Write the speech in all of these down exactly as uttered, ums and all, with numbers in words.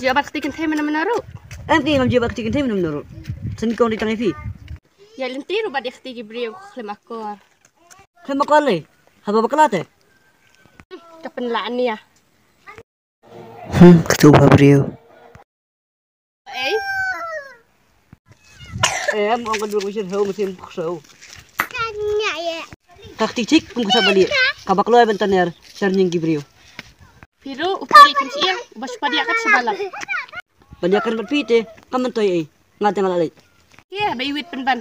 Ïa bad kti kynthei mynno mynno ruh. Em, ki ngam ïa bad kti kynthei mynno mynno ruh. Sngewbha kong di tang ïa phi. Ïa lynti ruh bad ïa kti ki briew khlem akor. Khlem akor lei. Haba bakla te. Ka pynlah nia. Hmm, katu ba briew. Eh? Em, ong ka dur ka shir ho, musim khso. Ka kti tik kum ka sa bali. Ka bakla ban taner, shar nying ki briew. Phi ruh u phi kum shi ïa, ba shu padiak kat shi balap. Padiak kat mat phi te, kam mentoi ei. Nga te nga la leit. Ye, ba iwit pynban.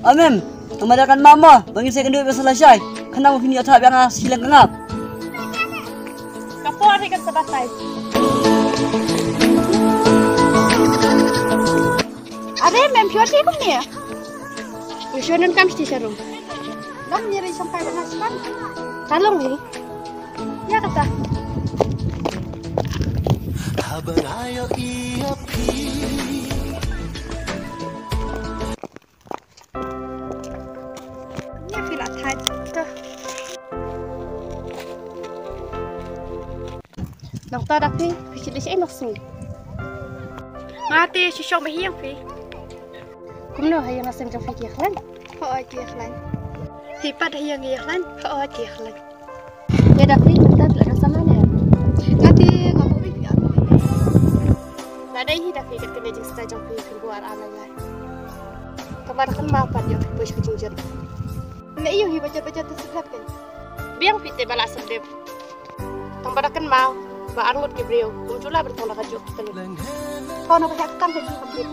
Amem, nga mada kan mama, ba ngin sa kynduh ba sa lashai. Khnang ba phin ïa thap ïa nga shileng ka ngap. Ka por hi kan sa batai. Are mem, phi wan ti kumne? Phi wan kam sti sharum. Lam ni ri sampai ba ngas kan. Talong ni. Ïa kata. Haba nga ïohi ïa phi. Ïa phi la thait. Nangta da phi, phi shu dei shaei noh sngi? Nga te shu shong ba ha ïing phi. Kumno, ha ïing ha sem jong phi ki ïakhlaiñ? Hooid ki ïakhlaiñ. Phi pat ha ïing ki ïakhlaiñ? Hooid ki ïakhlaiñ. Ïa da phi, mynta phi la don samla ne? Nga te nga buh beit phi ar. Lada hi da phi kat kane jingstad jong phi phin buh ar ar lai lai. Tangba da kynmaw pat ïoh phi poi sha ka jingjot. Leh ïoh hi ba jot ba jot te sdep kan. Biang phi te ba la sdep. Tang ba da kynmaw ba arngut ki briew kum jula ba tang da ka juk ka lut. Ko na ba ka kam ka juk ka lut.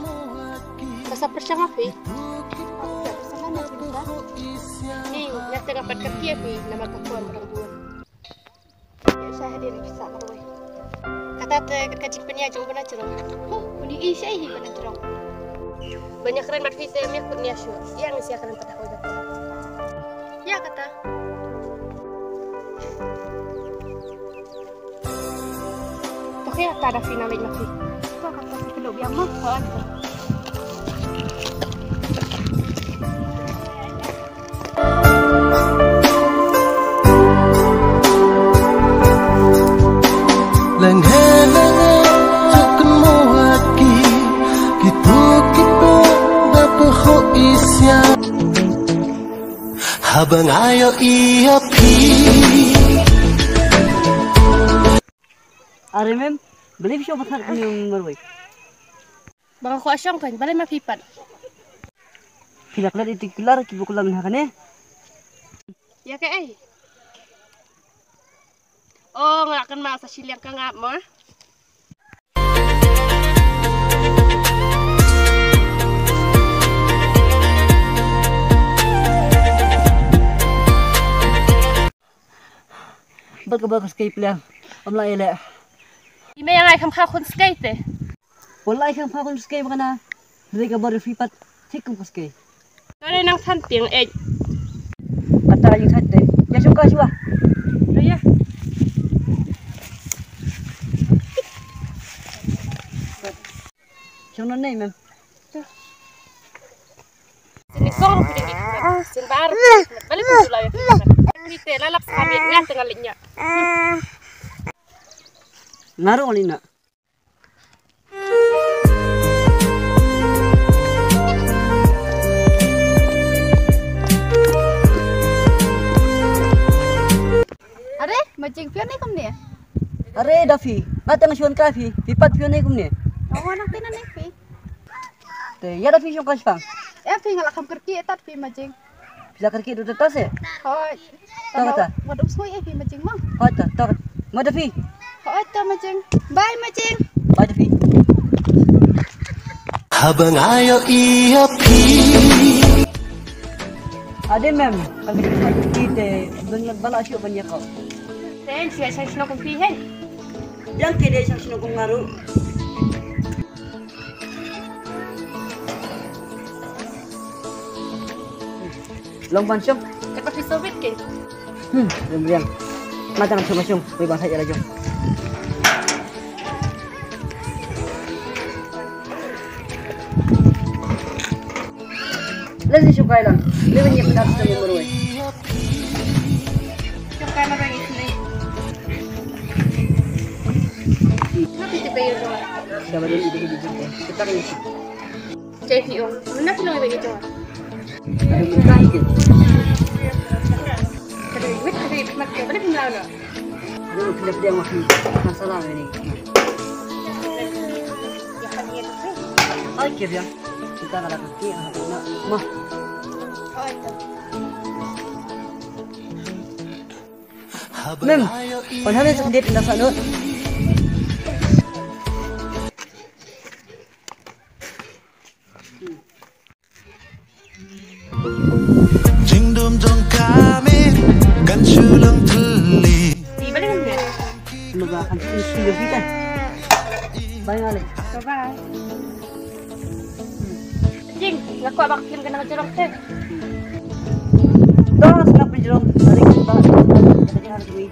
Ka sa pyrshang ha phi. Ka sa na phi ka. Ni, ïa te nga pat ka kia phi namar ka por ka dang bun. Ïa sha hadien ki sa marwei. Kata te ka jingpynia jong u ba na jrong. Huh, uni i sha i hi ba na jrong. Ba ïa kren bad phi te ïa kut nia shu. Ïa ngi sia kren patah oi da. Ïa kata. Okey, ata da phi na leit na phi. To kata phi kelo biang ma. Ha. Leng he leng he, chok mo aki, kitu kitu da pe ho isya. Haba nga ïohi ïa phi. Are mem, balei phi shong pat ha kane marwei? Ba nga kwah shong kan, balei ma phi pat? Phi la klet ïa ki kular kiba kular mynta kane? Ïa kaei? Oh, nga la kynmaw, sa shiliang ka ngap mo. Bad kaba ka skei pliang. Am la ïaleh. I mei nga ai kham kha khun skei te. Pon lai kham kha khun skei ba kana. Dei ka bor phi pat thik kum ka skei. Ka dei nang than tiang eh. Kata ïa that te. Ïa shong ka shuwa. Ïa. Shong non nei mem. Sini kong piding di. Sin bar. Balik pun dulu ya. Ni te lalap sekali nya tengah linya. Naruh ni nak. Are, ma Jing phi wan ne kumne? Are, da phi. Nga tang shuwa ka phi. Phi pat phi wan ne kumne? Nga wan nang phi wan ne phi. Te, ïa da phi shong ka shipang. Ïa phi nga la kham kyrkieh tat phi ma Jing. Phi la kyrkieh dut tat se? Hooid. To kata. Nga dum sngui eh phi ma Jing ma. Hooid to, to. Ma da phi. Hooid to ma Jing. Bye ma Jing. Bye da phi. Haba nga ïohi ïa phi. Ade mem, ka kyrkieh te dun ba la shu ban ïa ko. Ten sia sa shnong kum phi hen. Biang te de sa shnong kum nga ruh. Long ban shong. Kata phi sobit ke. Hmm, long biang. Mata ngam shong shong, wei ban sa ïa la jong. Lei shu kai lang. Lei ban ïa pynat sa ïa marwei. Dah baru ni dia kerja. Kita kan ni. Cai pi ong. Mana sih lo yang itu? Ada bukan ke? Kada wit, kada wit, mat ke. Kada pemlau lo. Ada pula dia masih masalah ni. Ya kan dia tu. Ai kir ya. Kita nak lagi ni. Mah. Oh itu. Mem, on hame sendit na sanut. Jingdum jong kami kan shu long thylli. Di balik ni. Semoga akan sendiri kita. Bye bye. Bye bye. Jing, nga kwah ba ka film ka nang jrong te. Dah, sngap jrong. Balik kita. Kita jangan duit.